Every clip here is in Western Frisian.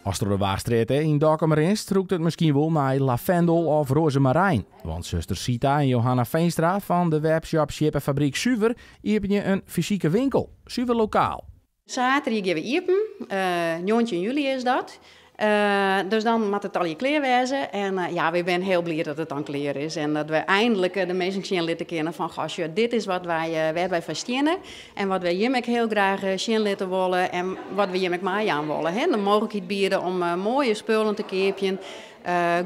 Ast troch de Waachstrjitte yn Dokkum rinst, rûkt it miskien wol nei lavendel of rozemaryn. Want susters Sita en Johanna Veenstra fan de webshop Sjippefabriek Suver iepenje in fysike winkel, Suver Lokaal. Saterdei gean we iepen, 19 july is dat. Dus dan moat it allegear klear wêze. En ja, wy binne hiel bliid dat it dan klear is. En dat we einlik de minsken sjen litte kinne fan, goh, sjoch, dit is wat wy, wêr't wy foar steane. En wat wy jim ek hiel graach sjen litte wolle en wat we jim ek meijaan wolle. Hè? De mooglikheid biede om moaie spullen te keapjen,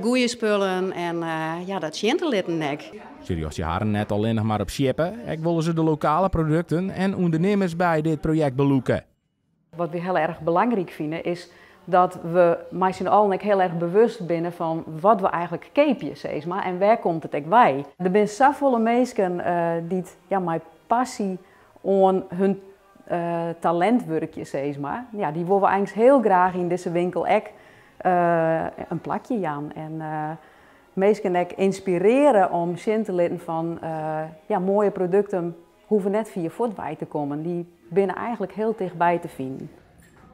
goede spullen en ja, dat sjen te litten ek. Se rjochtsje harren net allinnich mar op sjippe, ek wolle se de lokale produkten en ûndernimmers by dit projekt belûke. Wat wy hiel erch belangryk fine is dat we mei syn allen ek hiel erch bewust binne fan wat we eigentlik keapje, sis mar, en wêr komt it ek wei. Der binne safolle minsken dy't ja, mei passy oan hun talint wurkje, sis mar. Ja, dy wolle we eins hiel graach yn dizze winkel ek in plakje jaan. En minsken ek ynspirearje om sjen te litten fan ja, moaie produkten hoege net fier fuort wei te kommen. Dy binne eigentlik hiel tichtby te finen.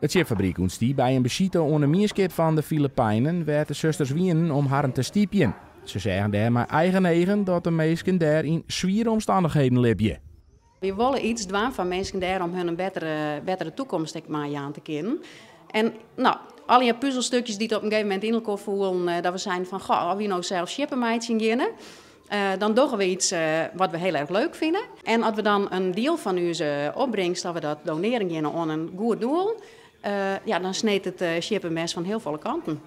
It sjipfabryk ûntstie by in besite oan de mienskip fan de Filipijnen, wêr't de susters wienen om harren te stypjen. Se seagen dêr mei eigen eagen dat de minsken dêr yn swiere omstannichheden libje. Wy wolle iets dwaan foar minsken dêr om hun in bettere, bettere toekomst ek meijaan te kinnen. En no, allegear puzelstukjes dy't op in gegeven momint yn elkoar foelen, dat we seinen fan, goh, as wy no sels sjippe meitsjen geane, dan dogge we iets wat we hiel erch leuk fine. En as we dan in diel fan ús opbringst, dat we dat donearjen geane oan in goed doel, ja, dan snijt it sjippemes fan hiel folle kanten.